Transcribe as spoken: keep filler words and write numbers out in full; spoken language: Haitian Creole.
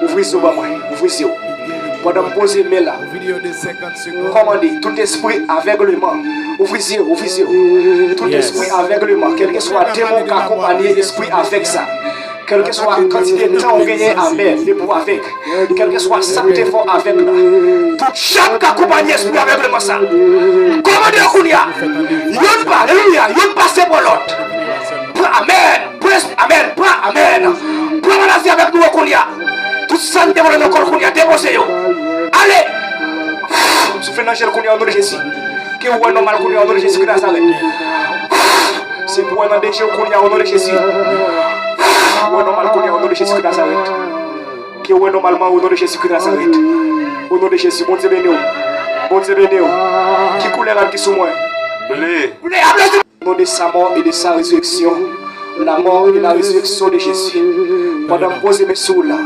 Ouvri zye w ban mwen, ouvri zye w. Pandan m poze men la, m kòmande tout espri avègleman. Ouvri zye w, ouvri zye w. Tout espri avègleman, kèlkeswa demon k akonpanye espri avèg sa. Kèlkeswa kantite tan ou genyen, amèn, depi w avèg. Kèlkeswa sa k te fè w avèg la. Tout chat k akonpanye espri avègleman sa. Kòmande yo kounye a. Youn pa, alelouya, youn pase bò lòt. Pran, amèn. Pran, amèn. Pran, amèn. Pran maladi avèk nou kounye a. Tout sa n te vòlè nan kò l kounye a, depoze yo. Ale. Soufle nan je l kounye a, o non de Jezi. Ke w wè nòmal kounye a, o non de Jezi ki Nazarèt. Se pou wè nan de je w kounye a, o non de Jezi. Wè nòmal kounye a, o non de Jezi ki Nazarèt. Ke w wè nòmalman, o non de Jezi ki Nazarèt. O non de Jezi, Bondye beni w. Bondye beni w. Ki koulè rad ki sou mwen? Ble. Ble, aplodi. Au nom de sa mort et de sa résurrection, la mort et la résurrection de Jésus. Pandan m poze men sou w la,